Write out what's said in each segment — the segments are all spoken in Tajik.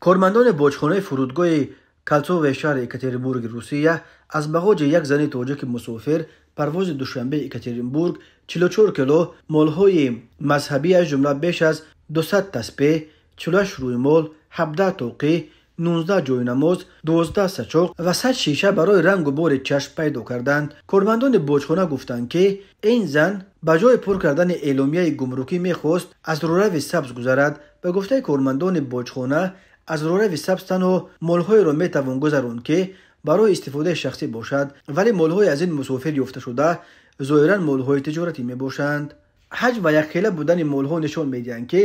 Кормандони боҷхонаи фурудгоҳи Кольцовои шаҳри Екатеринбурги Русия аз бағоҷи як зани тоҷики мусофир парвози Душанбе Екатеринбург 44 кило молҳои мазҳабӣ, аз ҷумла беш аз 200 таспеҳ, 48 рӯймол, 17 тоқӣ, 19 ҷойнамоз, 12 сачоқ ва 100 шиша барои рангу бори чашм пайдо карданд. Кормандони боҷхона гуфтанд, ки ин зан ба ҷои пур кардани эъломияи гумрукӣ мехост аз рӯрави сабз гузарад. Ба гуфтаи кормандони боҷхона, аз рӯрави сабз танҳо молҳоеро метавон гузаронд, ки барои истифодаи шахсӣ бошад, вале молҳои аз ин мусофир ёфташуда зоҳиран молҳои тиҷоратӣ мебошанд. Ҳаҷм ва якхела будани молҳо нишон медиҳанд, ки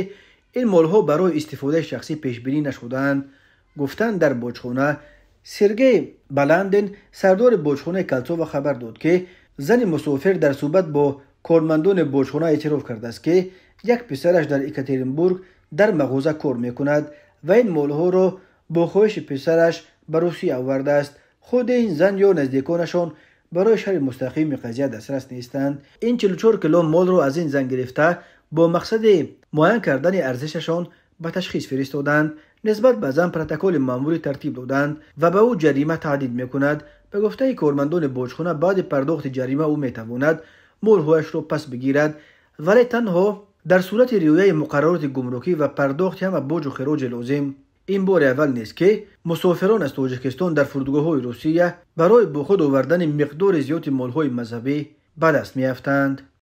ин молҳо барои истифодаи шахсӣ пешбинӣ нашудаанд, гуфтанд дар боҷхона. Сергей Баландин, сардори боҷхонаи Кольцова, хабар дод, ки зани мусофир дар суҳбат бо кормандони боҷхона эътироф кардааст, ки як писараш дар Екатеринбург дар мағоза кор мекунад ва ин молҳоро бо хоҳиши писараш ба Русия овардааст. Худи ин зан ё наздиконашон барои шарҳи мустақими қазия дастрас нестанд. Ин 44 кило молро аз ин зан гирифта бо мақсади муайян кардани арзишашон ба ташхис фиристоданд. Нисбат ба зан протоколи маъмурӣ тартиб доданд ва ба ӯ ҷарима таҳдид мекунад. Ба гуфтаи кормандони боҷхона, баъди пардохти ҷарима ӯ метавонад молҳояшро пас бигирад, вале танҳо дар сурати риояи муқаррароти гумрукӣ ва пардохти ҳама боҷу хироҷи лозим. Ин бори аввал нест, ки мусофирон аз Тоҷикистон дар фурудгоҳҳои Русия барои бо худ овардани миқдори зиёди молҳои мазҳабӣ ба даст меафтанд.